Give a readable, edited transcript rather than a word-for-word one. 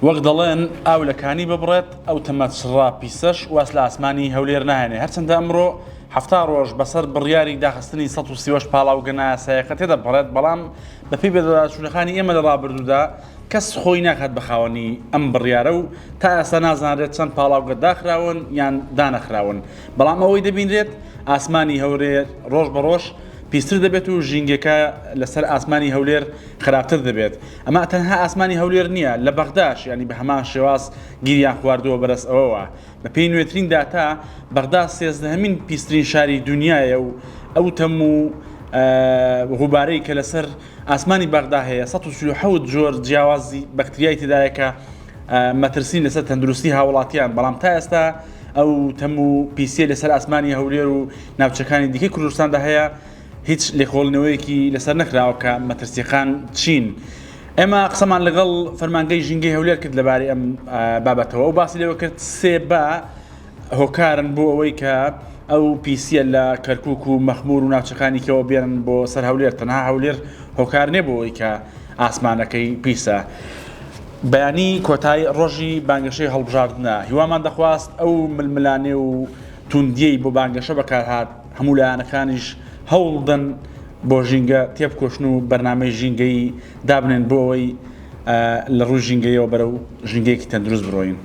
وەک دەڵێن ئاو لە کانی ببڕێت، ئەو تەمە چڕە پیسەش واز لە ئاسمانی هەولێر ناهێنێ، هەرچەندە ئەمڕۆ 70 ڕۆژ بەسەر بڕیاری داخستنی 138 پاڵاوگە نایاساییەکە تێدەپەڕێت، بەڵام بەپێی بەدواداچوونەکانی ئێمە لە ڕابردوودا کەس خۆی ناکات بە خاوەنی ئەم بڕیارە و تا ئێستا نازانرێت چەند پاڵاوگە داخراون یان دانەخراون، بەڵام ئەوەی دەبینرێت ئاسمانی هەولێر ڕۆژ بە ڕۆژ پیستر دەبێت و ژینگەکە لەسەر ئاسمانی هەولێر خراپتر دەبێت. ئەمە تەنها ئاسمانی هەولێر نییە، لە بەغداش یانی بە هەمان شێواز گیریان خواردووە بەرەس ئەوەوە. بە پێی نوێترین داتا بەغدا سێزدەهەمین پیسترین شاری دونیایە و ئەو تەم و غوبارەی کە لەسەر ئاسمانی بەغدا هەیە 147 جۆر جیاوازی بەکتریای تێدایە کە مەترسین لەسەر تەندروستی هاوڵاتیان، بەڵام تا ئێستا ئەو تەم و پیسیە لەسەر ئاسمانی هەولێر و ناوچەکانی دیکەی کوردستاندا هەیە هیچ لێکۆڵینەوەیەکی لەسەر نەکراوە کە مەترسیەکان چین. ئێمە قسەمان لەگەڵ فەرمانگەی ژینگەی هەولێر کرد لەبارەی ئەم بابەتەوە و باسی لەوە کرد سێ بە هۆکارن بۆ ئەوەی کە ئەو پیسیە لە کەرکک و مەخمور و ناوچەکانی کەوە بێنن بۆ سەر هەولێر، تەنها هەولێر هۆکار نیە بۆ ئەوەی کە ئاسمانەکەی پیسە. بەیانی کۆتای ڕۆژی بانگەشەی هەڵبژاردنە، هیوامان دەخواست ئەو ململانێ و توندیەی بۆ بانگەشە بەکارهات هەموو لایەنەکانیش هەوڵدەن بۆ ژینگە تێبکۆشن و بەرنامەی ژینگەیی دابنێن بۆ ئەوەی لە ڕووی ژینگەیەوە بەرەو ژینگەیەکی تەندروست بڕۆین.